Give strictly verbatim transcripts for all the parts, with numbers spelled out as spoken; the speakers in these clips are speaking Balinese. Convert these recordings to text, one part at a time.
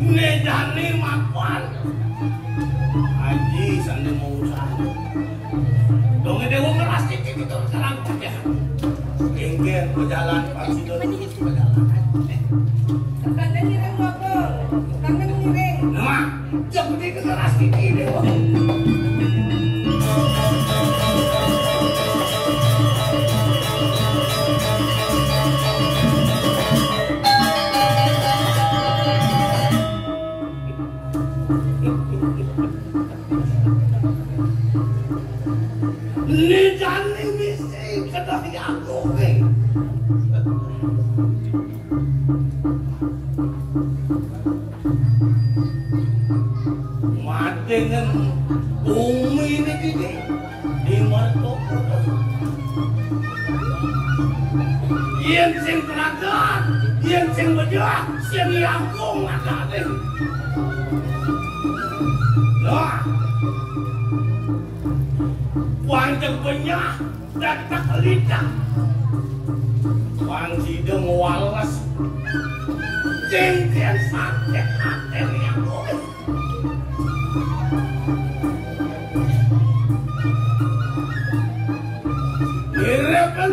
Né jani mapan. Aji sané mau usaha. Dong déwa ngeras titik itu sekarang aja. Kéngkén berjalan, pasti itu berjalan. Kangen ngiring, Bapak. Kangen ngiring. Nah, yang penting ngeras titik déwa. Né jani misi kedah ya aku, eh. Madengen bumi ini gini di mertu. Yén sing pragat, yén sing bedah, sing langkung adané. Nah, pancen benyah, detek lidah. Wang sida ngwales. Jengkel sakit até yang Mirip kan,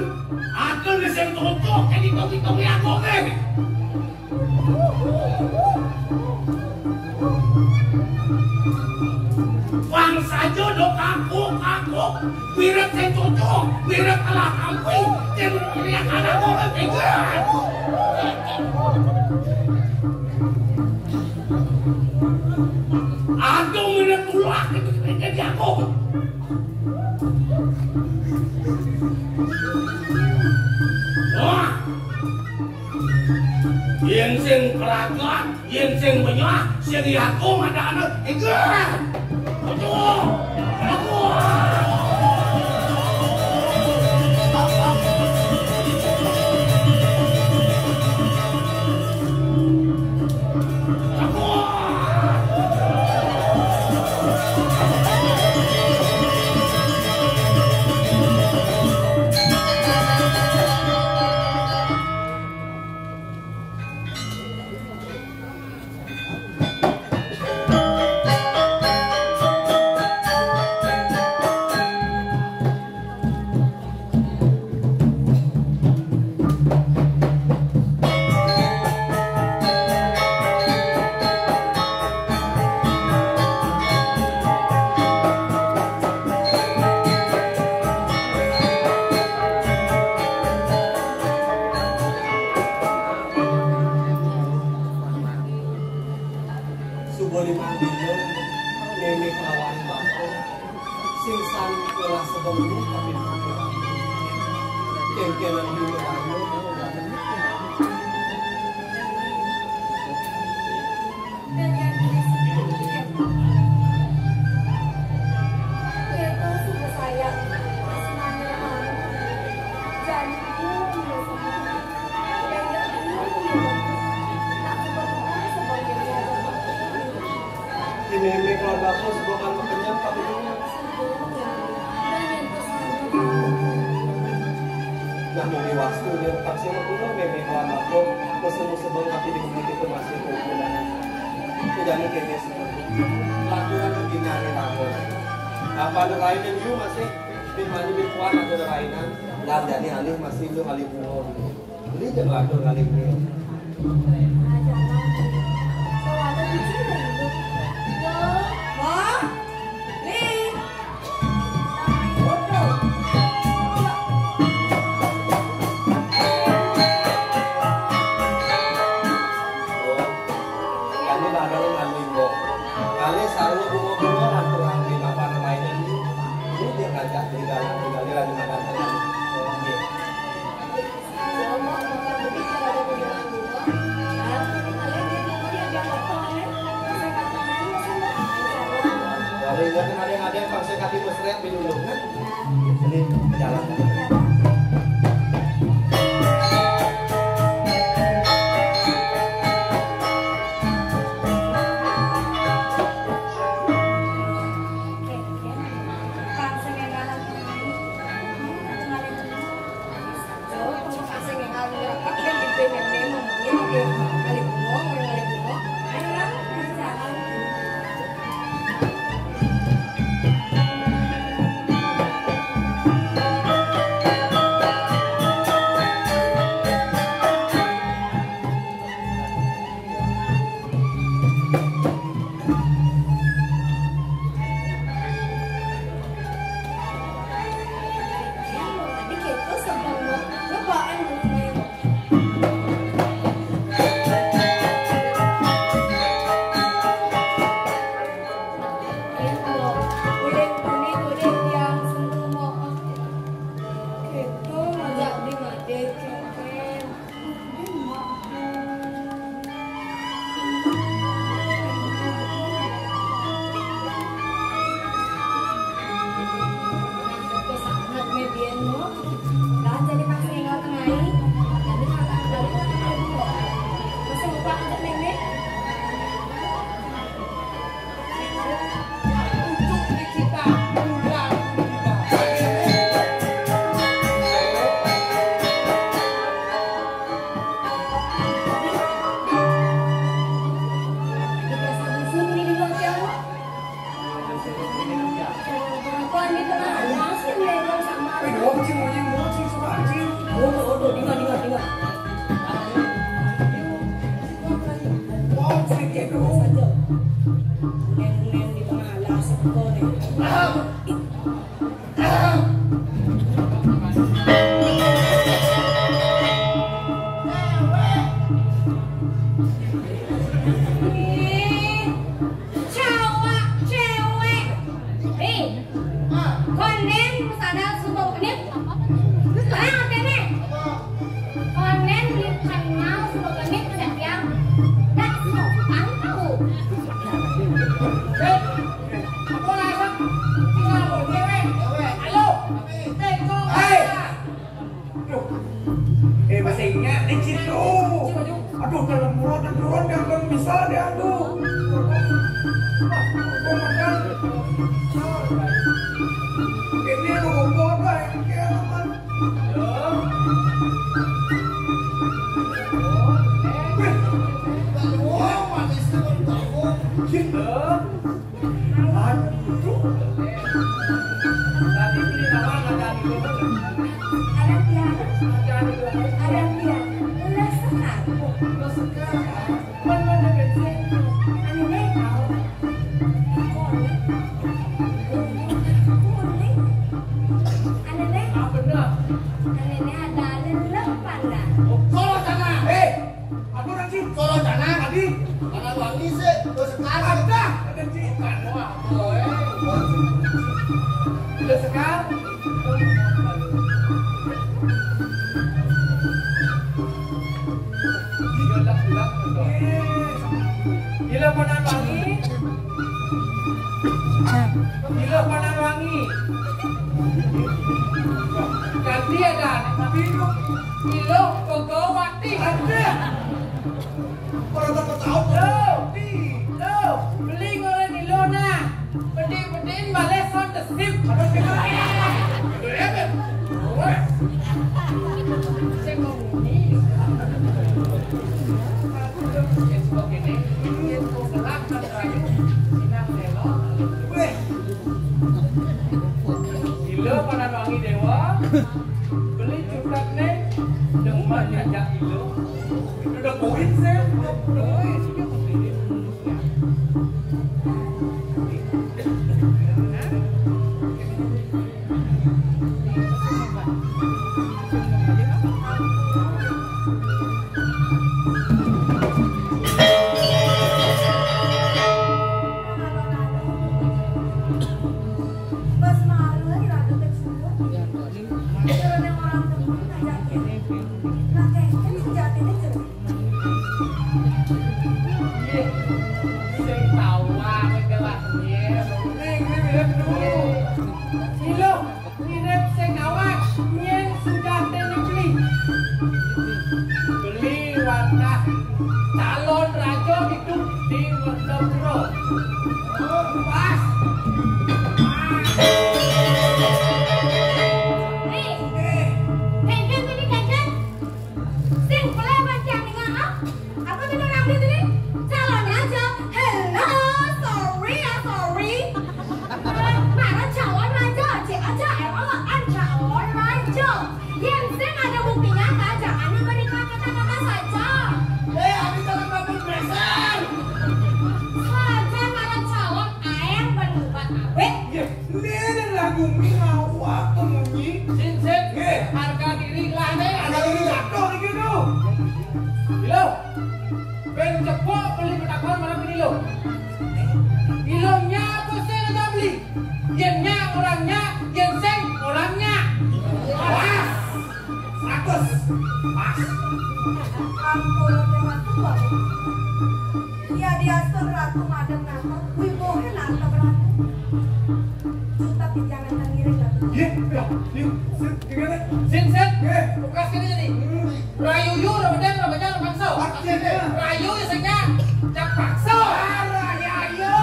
aku sing cocok jadi topi-topi aku, eh. Bangsa jodoh kaku, kaku. Mirip sing cocok, mirip kalah kampi. Sing riak anak orang pinggir. Aduh, mirip tulak itu jadi aku. Wah. Yén sing pragat, yén sing benyah, sing yaku ngadakna. Inggih. Aduh. Aduh. Suba limang dina, Mémé kelawan Bapa sing sami ngelah sebeng, tapi kéngkénan dina banyu. Di Mémé keluarga aku sebuah kan kenyang, tapi dulu. Nah, muni waktu dia terpaksa pulang, Mémé keluarga aku, mesen sebelum tapi di bumi itu masih kumpul. Tidak mungkin dia seperti itu. Lakukan begini, hari ragu. Apa ada lain yang you masih? Firman ini kuat, ada lainan. Lan jani alih masih itu kali bunga. Beli jeng wadon ngalih beliau. Wah, Li. Kami bakal ngalih, Mbok. Kali sarwa bunga-bunga lan tulang di bapak namanya ini. Ini dia ngajak di dalam, di dalam, di dalam. Kalau ingat kan ada yang ada yang paksa kaki mesret di dulu, kan? Ini jalan. Saja. Neng-neng di tengah alas, kok, neng. Ih, cowok, cewek. Ih, konden sandal suku genit. Nah, oke nih. Konden beli kenal suku genit, setiap dak sopan tahu. Hei, apa rasa? Tinggal cewek. Halo. Hei. Aduh. Eh, bahasa Inggris di situ. Aduh, dalam mulut, dalam mulut, yang belum bisa dia, aduh. Aduh, makan. Ini lu kumpul, Pak. Ini apa? Wih. Aduh. Tadi beli nama ada di luar. Ada tiada. Ada di luar. Ada tiada. Udah sekarang. Udah sekarang. Mana ada bensin? Anu deh, kau. Kau nih. Kau nih. Anu deh. Apa dah? Anu deh ada, ada lepan dah. Oh, kalau sana. Eh, Aduh, Ranji. Kalau sana. Tadi. Mana wangi sih? Terus sekarang. Ada. Ada, Ji. Bukan, wah, boy. Terus sekarang. Gila, gila, gila. Gila, mana wangi? Gila panan wangi. Ganti ya, Dan. Tapi itu. Gila, pegawati. Ada. Orang tak tahu. Lo, di, lo, beli goreng di lo nah. Pedih-pedih balik sound the sip. Ada sih. Saya mau bunyi. Aku udah bikin vlog ini, bikin vlog gelap, kan, rayu. Sinar, selo. Weh. Gila, panan wangi dewa. Beli cutat nih. Demen ngajak gila. Udah poin, saya. Udah poin. Pas malu lagi rada kecil. Karena orang temen ngajakin. Nah, kayaknya sejatinya jelas. Sing tawang gelasnya. Ning, ning, ning, dulu. Silo, mirip sing awak, nyen sudah tenebli. Beli wadah calon raja hidup di Mertapura. Pas. Hei, Kenken tadi, Kenken. Sing boleh baca dengan apa? Apa tadi orang itu nih? Calon raja. Hello, sorry ya, sorry. Para calon raja, cek aja, emang calon raja. Yang sing ada buktinya, Kak, jangan memberikan kata-kata saja. Eh, ada calon rambut besar. Saja para calon, air berubah abet. Iya. Ini adalah bumi ngawak kemunyi. Sin, sin. Nggih. Harga diri lah, nih. Harga diri jatuh iki lho. Lho. Ben cepok beli petakon malam ini lho. Ilongnya apa sing kita beli? Yennya orangnya, yen sing orangnya. Pas. Seratus. Pas. Ampun, Ratu, Bapak. Iya, diastun Ratu madeng napa? Wibohe nanta berlaku. Cutat di jangan ngiring, Ratu. Iya, iya, iya. Sin, gimana? Sin, sin. Iya. Bukas kene nih. Hmm. Rayu yu, rabedeng, rabenya, rabangso. Artinya? Rayu ya sing nyak. Cak pakso. Ah, rayu.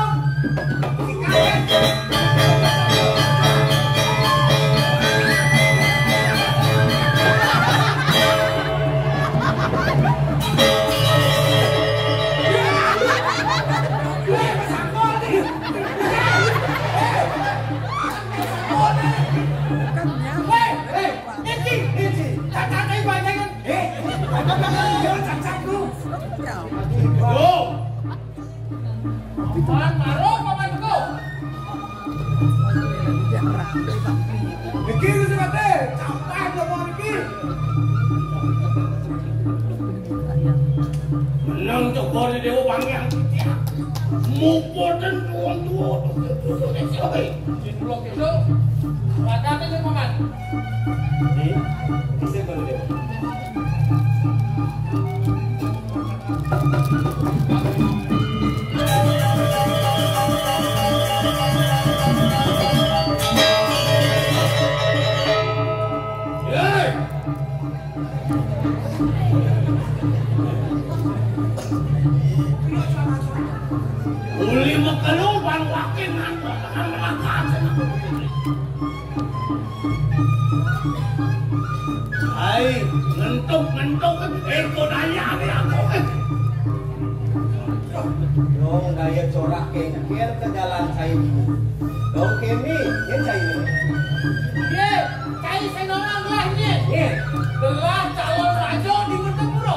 Hei, hei, ini, ini, cacat ini banyak kan? Eh, jangan cacat lu. Loh. Mupoten tuwong-tuwong. Sing kula kidul. Wadate sing paman. Di, di sing kula kidul. Hei! Uli mekelu bang wakin ngantuk tekan melakat. Ai, ngentuk-ngentuk, eh, kok nanya nih aku, eh. Dong, gaya corak kengkir ke jalan cai. Dong, kene, yen cai ini. Ye, cai senoran lah ini. Ye. Gelar calon raja di Mertapura.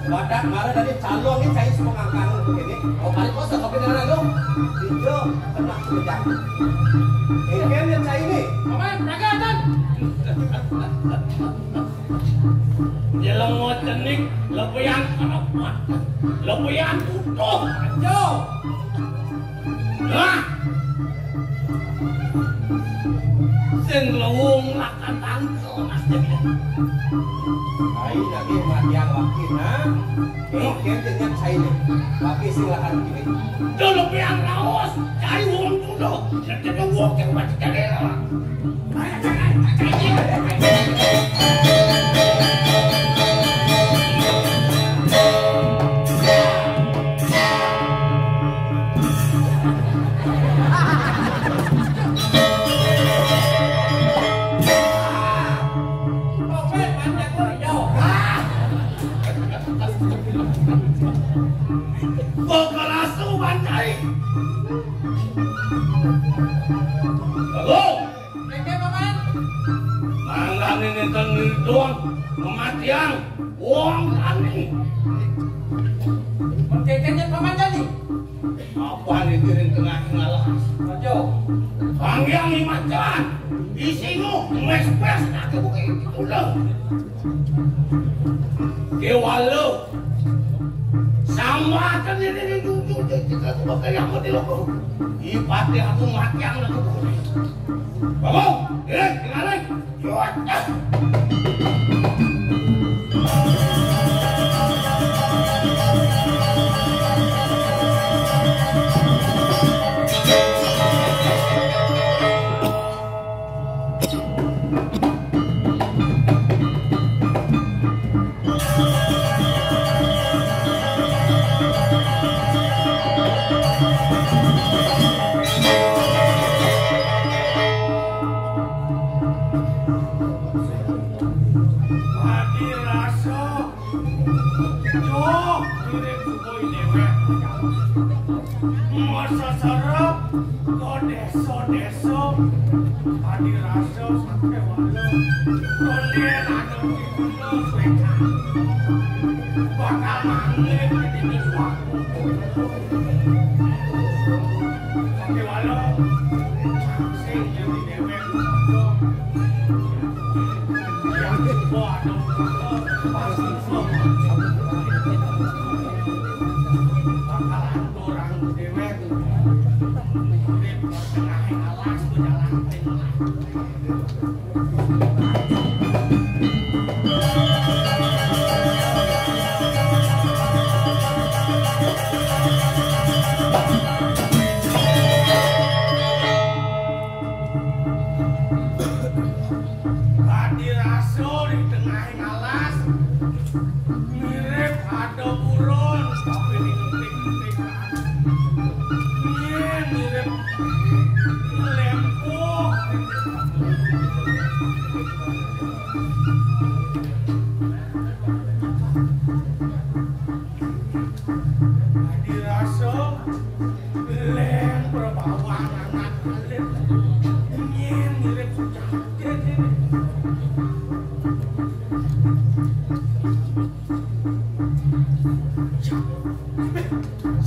Badak marah dari calon ini cai semua ngangkang begini. Oh, balik kosong, kopi darah dong. Ijo, kena kejang. Kengkir yen cai ini. Paman, raga, Tan. Jelema cenik, lebihan kerepot, lebihan utuh. Yo. Lah. Sing lewung lakan tangkel, Mas Jek. Ai lagi matiang wakina. Mungkin dengan saya ini. Tapi silakan gini. Dulu pian raos, cai wong tudo. Jadi wong yang mati jadi. Bagalasu bancai. Agung. Nggih, Paman. Mangkane nenten ngitung kematian wong tani. Mengkekene Paman tadi. Apa ning ring tengah ngalas? Aja. Banggiang imacan. Isinu mespes kaki bukit. Udah. Kewala. Sambatan ini dijujur kita sebagai yang mati loko. Ipati aku mati yang loko. Bangun, eh, tinggalin. Yuat. Adi rasa, yo, mirip sugoi dewek. Masa serep, kok desa-desa, adi rasa, sampai walau, konden ada di gunung, sueca. Bakal manggil di tinggi suatu. Sampai walau, sing jadi dewek, yang coba ada, pasti bakal ada orang dewek. Tadi rasa di tengah alas, mirip ada burung, tapi di ngetik-ngetik. Iya, mirip lempo. Tadi rasa lem berbawang anak alit. Iya, mirip sudah.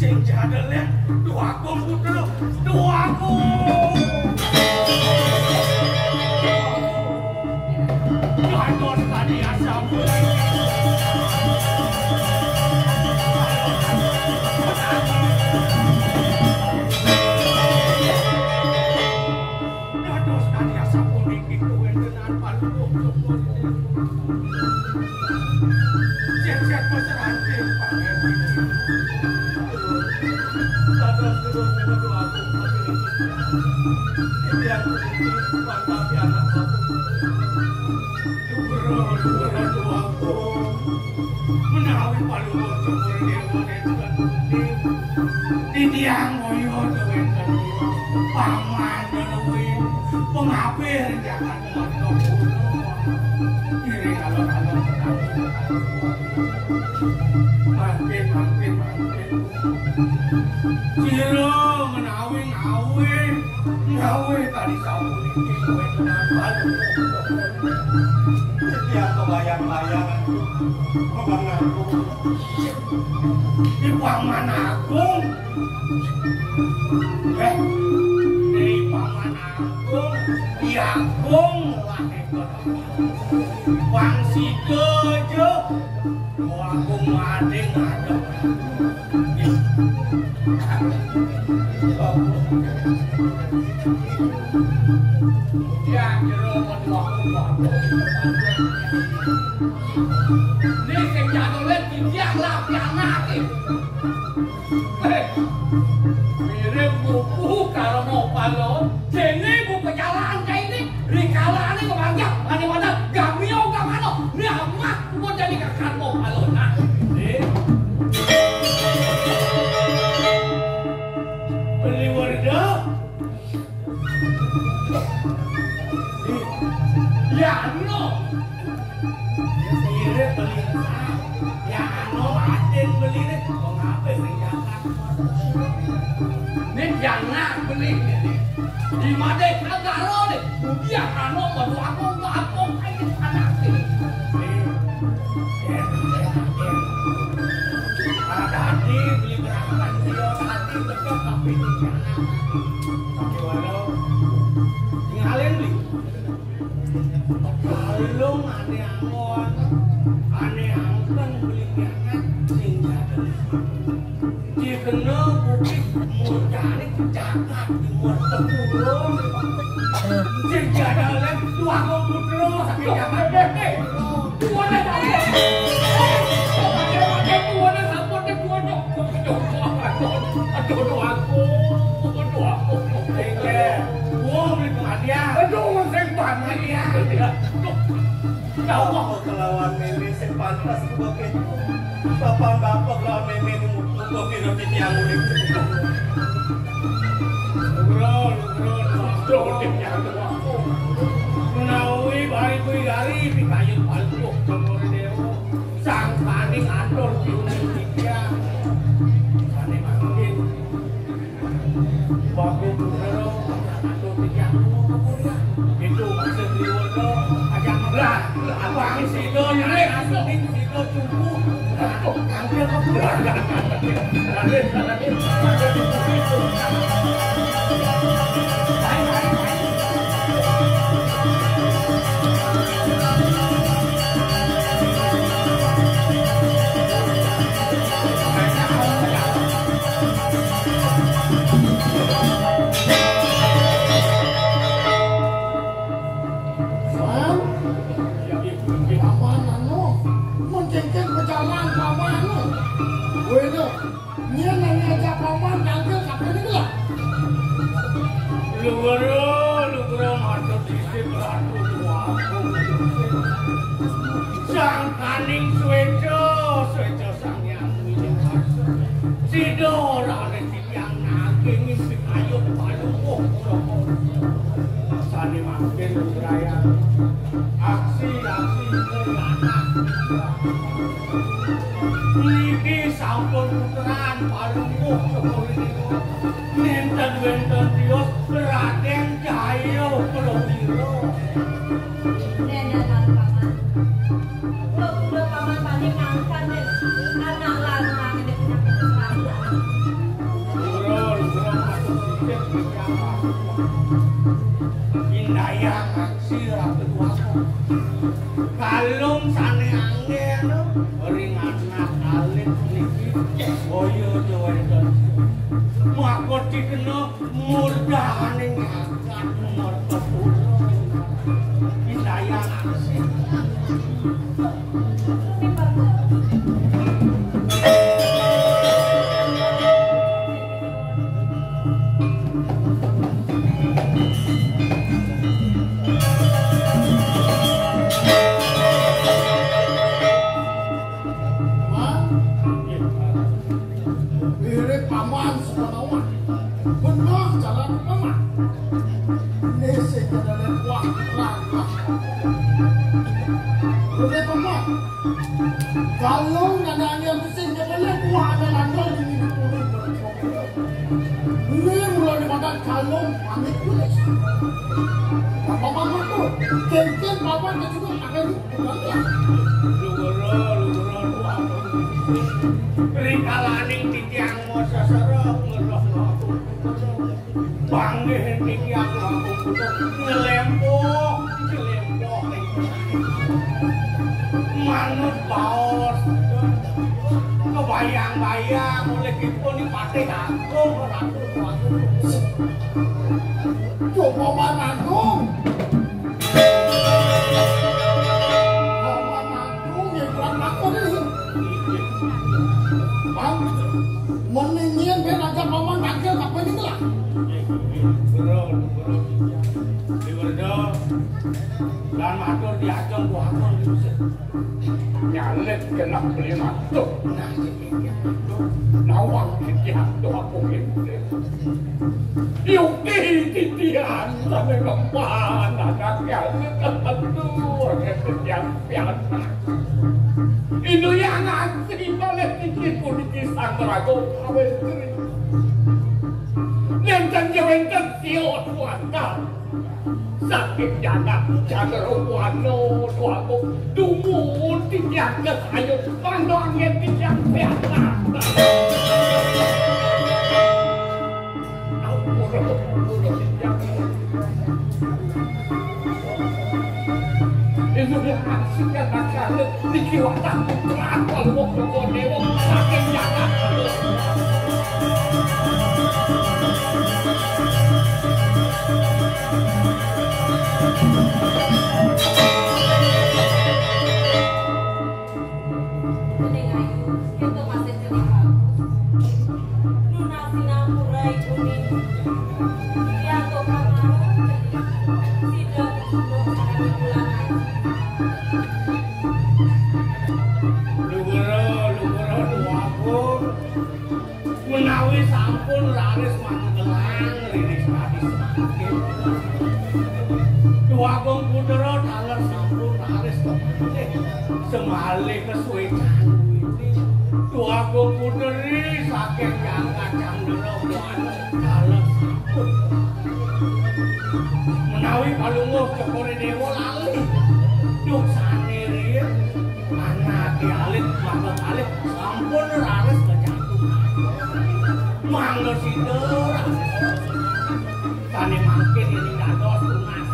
Sing jadel ya, Dwagung putra, Dwagung. Dados tadi asam. Menawi paluhur jemur dewa nenten putih, titiang ngoyo wenten paman Dewi, pengabih jagat Martapura. Diri alon-alon mangkin, mangkin, mangkin. Sira menawi ngawi, ngawi tadi sapuniki kowe tenapan. Titiang kebayang-bayang, Paman Agung. Di Paman Agung. Eh, di Paman Agung. Iya Agung. Wang sida aja. Wah, aku mati ngadep. Ya, jero metu aku, aku. Ini sing jadule didiak lah, pianake. Eh, mirip buku karo nopalo. Dene buku jalan kae ini. Rikalane kemanjak, mane-mane, gamio gamano, niamat, udah jadi kakan mau alona. Eh. Beli Werda. Ya, no. Sire beli. Ya, no, aden beli nih. Kok ngape sing jalan? Ini jangan beli ini. Di made kagak lo nih. Dia anu, waduh, aku, aku, aku, aja anak ini. Tadi beli berangkat, dia tadi tetep tapi ini jangan. Tapi walau tinggalin beli. Kalung ane angon, ane angken beli berangkat, sing jadi. Dikena bukit murkane jagat timur sepuluh. Sing jadale tuaku putra saking jagat. Tuane sampun. Tuane sampun, tuane. Aduh, aduh, aku. Aduh, aku. Wong di pengadilan. Aduh, sing pengadilan. Aduh. Apa kelawan meme sing pantes kudu keto? Bapak-bapak kelawan meme ni mutu kok kira titiang urip. Lugro, lugro, lugro. Menawi bari kuwi gari pikayun palpuh Cokor Dewa. Sang paning atur piuning titiang. Sane mangkin. Bagus, Bro. Aduh, tiga puluh kemudian. Itu maksud liwat, Bro. Ajak ngelah. Abang sida nyari, asuning sida cukup. Aduh, ambil kemudian. Raden, Raden. Baik, baik, baik. Sang, paman anu, mencengkeng pecaman paman anu. Wena, nyen nanya aja paman tangkil kapan ini lah. Lugara, lugara matur sisip ratu tuaku. Sang kaning sweca, sweca sang yang milik. Sida ora oleh titiang naging mimpi kayun palungguh kula. Sane mangkin lugrayang aksi-aksi anak. Niki sampun puteran palungguh kula. Nenten wenten tios Raden Jaya Prawira. Nenten paman. Kok udah paman paling ngangkat deh. Anak lanang ini punya kesempatan. Lugro, lugro, masuk dikit, Indayang aksi ratu kuasa. Kalung sane angel ring anak alit niki boyo jawenten. Maka dikena murdaning akan mertepura. Indayang aksi. Diri paman Sumanawan. Benar jalan paman. Ini sing kena kuah langkah. Diri paman. Kalau nadanya sing kena kuah ada langkah ini dipuri. Ini mulai makan kalau pamit tulis. Apa paman tuh? Kengkeng paman juga akan Lugura, lugura, lugura. Rikalaning titiang masasara ngeroh-roh. Panggih titiang langkung putus nyelempoh, nyelempoh ring. Manut baos. Kebayang-bayang oleh kipun di Patih Agung, Ratu Agung. Coba Paman Agung. Paman Agung ya kurang takut ini. Bang, mendingin ben aja Paman tangkil apa ini lah. Bro, bro. Di Werdo, lan matur diajeng kuangun. Nyalit genah beli matuk. Nawang titiang doa pungin. Yuki titiang sampai kempahan anak nyalit ketentu. Titiang pianak. Indu yang ngasih balik titiang puniki sang rago kawetri. Nenten jawenten sio tuan kau. Sakit jagat jagar wana tuaku dumun titiang kesayut pangdongen titiang pianak. Itu yang asik ya tak ada di kiwatan. Kenapa lu mau keluar dewa? Sakit jagat. Dening ayu, kita masih jadi bagus. Nuna sinampura ibune. Lihat tukang marung, sida dibunuh sangat bulan ayu. Lugura, lugura, duagung. Menawi sampun raris mantelang riris raris mangkin. Duagung Putra taler sampun raris kepatih semalih kesuecan. Duagung Putri saking Jangka Candra Buana taler sampun. Menawi palungguh Cokor I Dewa lali. Duh sane riyin. Anake alit, mangga kalih sampun raris kejatuhan. Mangga sida raris. Sane mangkin ini dados tunas.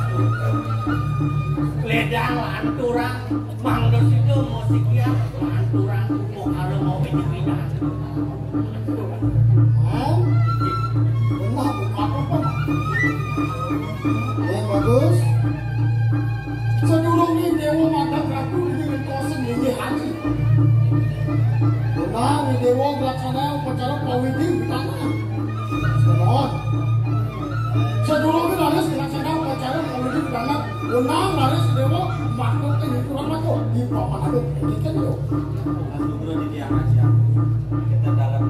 Ledang lanturang, mangga sida mosikian lanturang, mokara mau pindah-pindah. Hah? Benar, bukan apa? Eh, bagus. Sadurunge Dewa Madang Ratu ini ngentosin nggih ati. Benar, Dewa nglaksana upacara pawidi utama. Semohon. Sadurunge raris nglaksana upacara pawidi utama, benar, raris Dewa matur ing hiburan mako. Di papan aduh, ini kan yo. Mas Nugroho di tiang aja. Kita dalam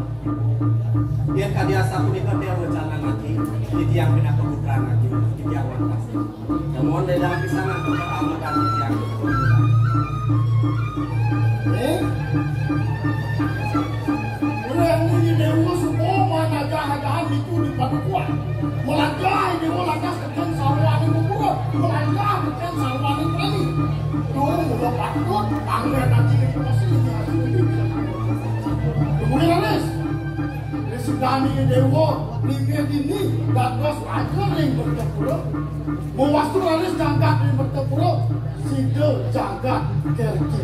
Yen kadi asapunika tiang wecanan ati, titiang pinaka putra ati, titiang wantah. Namun ledang pisan antuk ketamatan titiang. Eh? Rani Dewa suko managah-nagahan itu di padukuhan. Melajah Dewa lantas keken sarwani kupura, melajah keken sarwani prani. Tuh, udah patut, panggil nanti informasi ini. Kemudian, Aris. Ri sida Dewa linggih dini dados raja ring Mertapura. Mawastu raris jangkat ring Mertapura, sida jagat kerja.